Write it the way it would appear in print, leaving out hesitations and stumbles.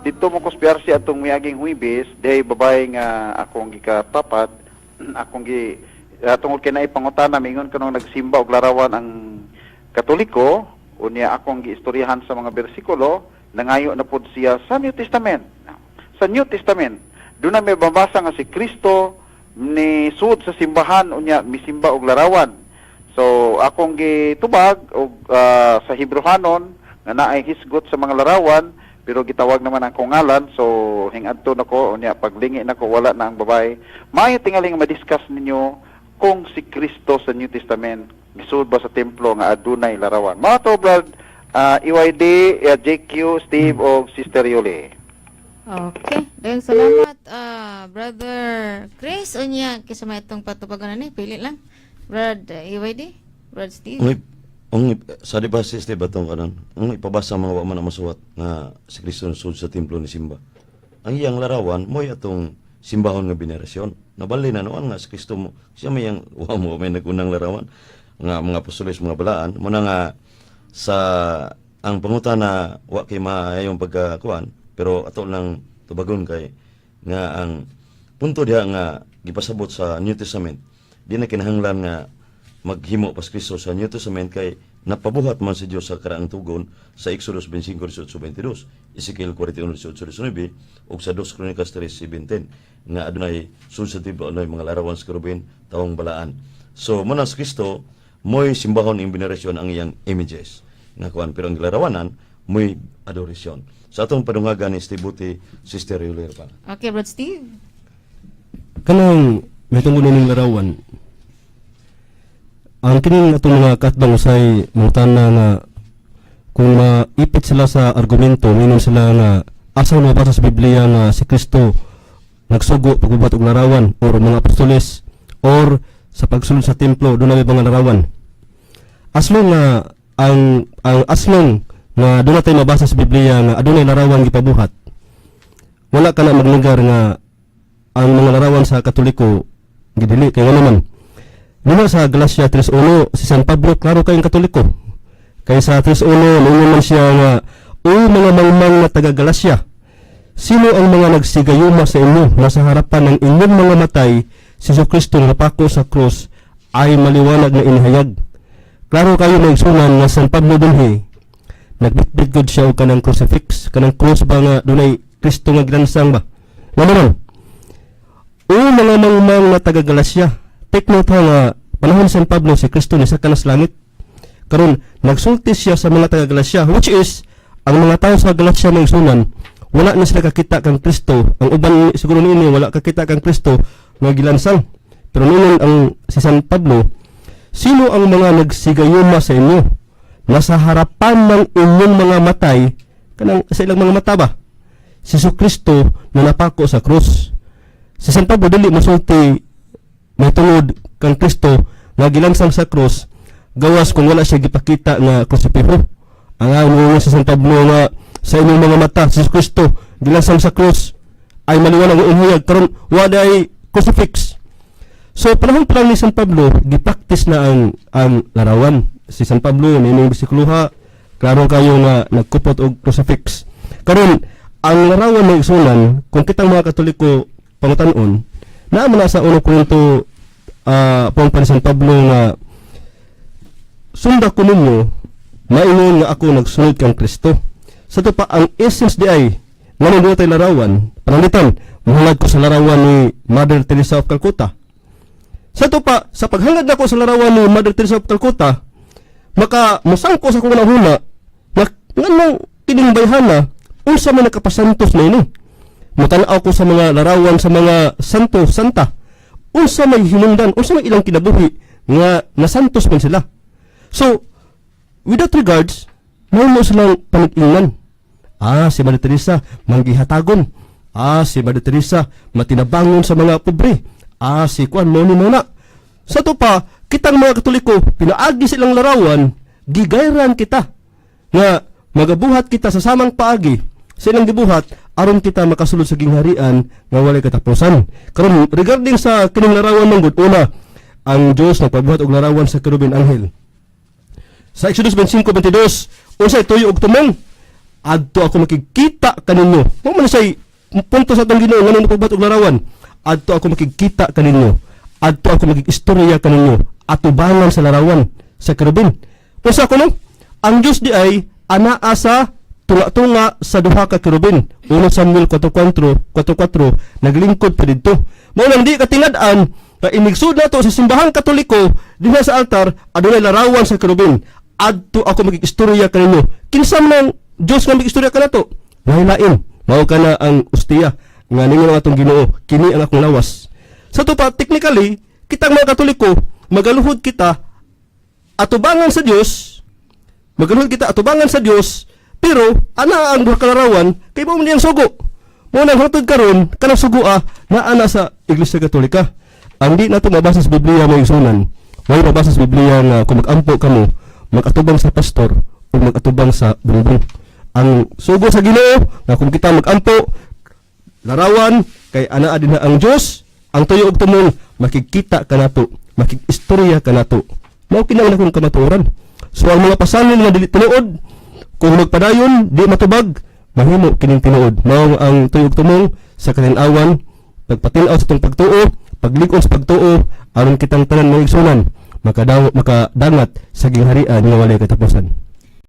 Dito mo ko sa PRC atong miaging Huwebes, diay babae nga akong gikatapat, akong gi tungod kay naay pangutana, mingon kanong nagsimba og larawan ang Katoliko. Unya akong giistoryahan sa mga bersikulo, nangayo na pod siya sa New Testament. Sa New Testament, doon na may babasa nga si Kristo ni sud sa simbahan unya misimba og larawan. So akong gitubag og sa Hebrehanon nga naay hisgot sa mga larawan, pero gitawag naman ang akong ngalan, so hingadto nako. Unya paglingi nako, wala na ang babae. Maayo tingali nga ma-discuss ninyo kung si Kristo sa New Testament misud ba sa templo nga adunay larawan. Mao to, Brad EYD, JQ, Steve o Sister Yuli. Okay. Daghang salamat, Brother Chris. Unya, kisa may itong patubagan na ni, pili lang. Brad EYD, Brad Steve. Ang sa di ba si Steve atong kanon, ang ipabasa mga wa man ang masuwat nga si Kristo sud sa templo ni simba. Ang iyang larawan mo'y atong simbahon nga binerasyon. Nabali na noon nga si Kristo mo siya may yang wa mo may nagunang larawan nga mga apostoles, mga balaan mo na nga sa ang pangutana wa kay maayong pagkakuan, pero ato lang tubagon kay nga ang punto diha nga gipasabot sa New Testament, di na kinahanglan nga maghimo pas Kristo sa New Testament kay napabuhat man si Dios sa karaang tugon sa Exodus 25:18-22, Ezekiel 41:18-19 ug sa 2 Kronikas 3:17 nga adunay sud sa templo, adunay mga larawan sa kerubin, tawong balaan. So mo na si Kristo mo'y simbahon ing binerasyon ang iyang images nga kuan, pero ang larawanan mo'y adorasyon. Sa atong padungagan ni Steve Buti, Sister Yulir pa. Okay, Brad Steve. Kanang may tungod ning larawan, ang kining atong mga katbang usay mangutana nga kung maipit sila sa argumento, minon sila nga asa mabasa sa Biblia nga si Kristo nagsugo pagbuhat og larawan or mga apostoles or sa pagsulod sa templo doon na may mga larawan. Aslong nga ang aslong nga doon natin mabasa sa Biblia nga adunay larawan gipabuhat, wala ka na magnegar nga ang mga larawan sa Katoliko gidili, kay ngano man lima sa Galatia 3.1, si San Pablo klaro kayong Katoliko, kay sa 3.1 niingon man siya nga, "O mga mangmang na taga Galacia, sino ang mga nagsigayuma sa inyo na sa harapan ng inyong mga matay si Jesu Kristo na napako sa krus ay maliwanag na inihayag?" Klaro kayo, mga igsunan, nga San Pablo dinhi nagbitbit gud siya og kanang crucifix, kanang cross ba nga dunay Kristo nga gilansang ba. Ngano man, "O mga mangmang na taga Galacia." Take note ha nga panahon ni San Pablo, si Kristo ni sa kanas langit. Karon nagsulti siya sa mga taga Galacia, which is ang mga tao sa Galacia, mga igsunan, wala na sila kakita kang Kristo. Ang uban siguro niini wala kakita kang Kristo nga gilansang. Pero niingon ang si San Pablo, "Sino ang mga nagsigayuma sa inyo na sa harapan ng inyong mga matay," kanang sa ilang mga mata ba, si Jesu Kristo na napako sa krus. Si San Pablo dili mosulti may tungod kang Kristo nga gilansang sa krus gawas kung wala siya gipakita nga krusipiho. Ang ang sa San Pablo nga sa inyong mga mata si Jesu Kristo gilansang sa krus ay maliwanag ang inihayag. Karon wa ay crucifix. So panahon pa lang ni San Pablo, gipractice na ang larawan. Si San Pablo niining bersikuloha, klaro kayo nga nagkupot og crucifix. Karon ang larawan, mga igsunan, kung kitang mga Katoliko pangutan-on, naa man na sa 1 Korinto pong pa ni San Pablo nga sunda ko ninyo maingon nga ako nagsunod kang Kristo. Sa to pa ang essence di ay ngano doon tayo larawan, pananglitan muhangad ko sa larawan ni Mother Teresa of Calcutta. Sa to pa sa paghangad nako sa larawan ni Mother Teresa of Calcutta, maka musangko sa akong hunahuna nga nganong kining bayhana, unsa man nakapasantos na ini? Mutanaw ko sa mga larawan sa mga santo santa, unsa may hinungdan, unsa may ilang kinabuhi nga nasantos man sila? So without regards, mahimo silang panag-ingnan. Si Mother Teresa manggihatagon, si Mother Teresa matinabangon sa mga pobre, si kuan mo ni mo na. Sa to pa kitang mga Katoliko, pinaagi silang larawan, gigayran kita nga magabuhat kita sa samang paagi sa ilang gibuhat aron kita makasulod sa gingharian nga walay katapusan. Karon regarding sa kining larawan man gud, una, ang Dios nagpabuhat og larawan sa kerubin anghel. Sa Exodus 25:22, unsay tuyo og tumong? "Adto ako makikita kaninyo." Mo man siya punto sa atong Ginoo nganong nagpabuhat og larawan? Adto ako makigkita kaninyo. Adto ako makig-istorya kaninyo. Atubangan sa larawan sa kerubin. Usa ko no? Ang Dios di ay anaa sa tunga-tunga sa duha ka kerubin. 1 Samuel 4:4, 4:4 naglingkod pa didto. Mao nang di katingad-an nga inigsud nato sa simbahang Katoliko dinha sa altar adunay larawan sa kerubin. Adto ako makig-istorya kaninyo. Kinsa man ang Dios nga makig-istorya kanato? Lain-lain. Mao kana ang ustiya nga ningon ang atong Ginoo, kini ang akong lawas. Sa to pa, technically, kitang mga Katoliko, magaluhod kita atubangan sa Dios, magaluhod kita atubangan sa Dios, pero ana ang duha ka larawan kay mao man ang sugo. Mao nang hangtod karon kanang sugo naa na sa Iglesia Katolika. Ang di nato mabasa sa Biblia, mga igsuonan, way mabasa sa Biblia nga kung magampo kamo, magatubang sa pastor o magatubang sa bungbong. Ang sugo sa Ginoo nga kung kita magampo, larawan kay anaa din na ang Dios, ang tuyo og tumong makikita kanato, makig-istorya kanato. Mao kini ang akong kamatuoran. So ang mga pasanin nga dili tinuod, kung magpadayon di matubag, mahimo kining tinuod. Mao ang tuyo og tumong sa katin-awan, pagpatin-aw sa atong pagtuo, paglig-on sa pagtuo, aron kitang tanan, mga igsuonan, makadaw makadangat sa gingharian nga walay katapusan.